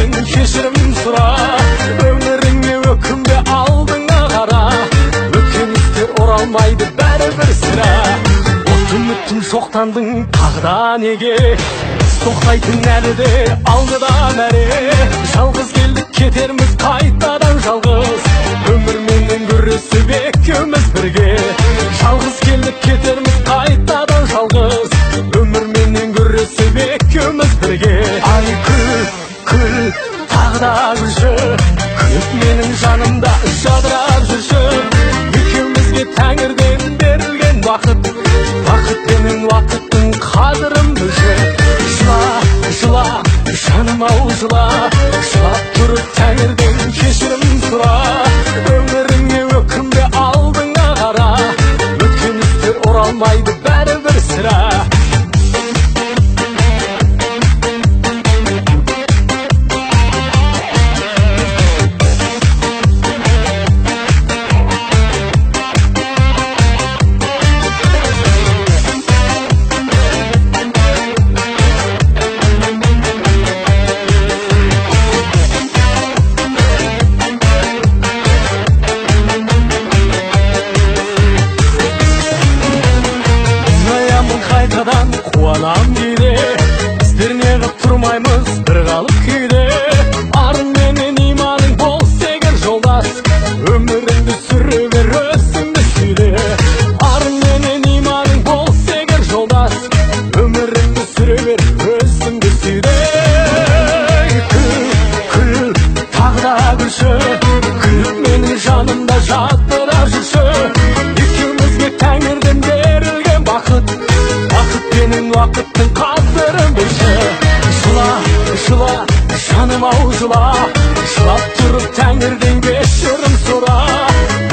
тәңірден кешірім сұра. Өміріңе өкінбе, алдыңа қара, өткен істер оралмайды бәрібір сірә. От үмітін жоқтандың тағы да неге, тоқтайтын әлі де алдыда мәре. Жалғыз келдік, кетерміз қайтадан жалғыз, өмірменен күресіп екеуміз бірге. Жалғыз келдік, кетерміз қайтадан жалғыз, өмірменен күресіп екеуміз бірге. Ай, күл, күл, тағы да күлші, күліп менің жанымда жадырап жүрші. Екеумізге тәңірден берілген бақыт, бақыт пенен уақыттың қадірін білші. Жыла, жыла, жаным ау, жыла, жылап тұрып тәңірден кешірім сұра. Өміріңе өкінбе, алдыңа қара, өткен істер оралмайды бәрібір сірә. Қайтадан қуанам кейде, біздер неғып тұрмаймыз бір қалып күйде. Арың менен иманың болса егер жолдас, өміріңді сүре бер, өзіңді сүйде. Арың менен иманың болса егер жолдас, өміріңді сүре бер, өзіңді сүйде. Күл, күл, тағы да күлші, күліп менің жанымда жадырап жүрші. Екеумізге тәңірден берілген бақыт, бақыт пенен уақыттың қадірін білші. Жыла, жыла, жаным ау, жыла, жылап тұрып тәңірден кешірім сұра.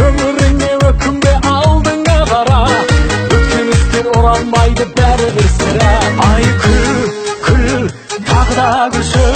Өміріңе өкінбе, алдыңа қара, өткен істер оралмайды бәрібір сірә. Ай, күл, күл, тағы да күлші,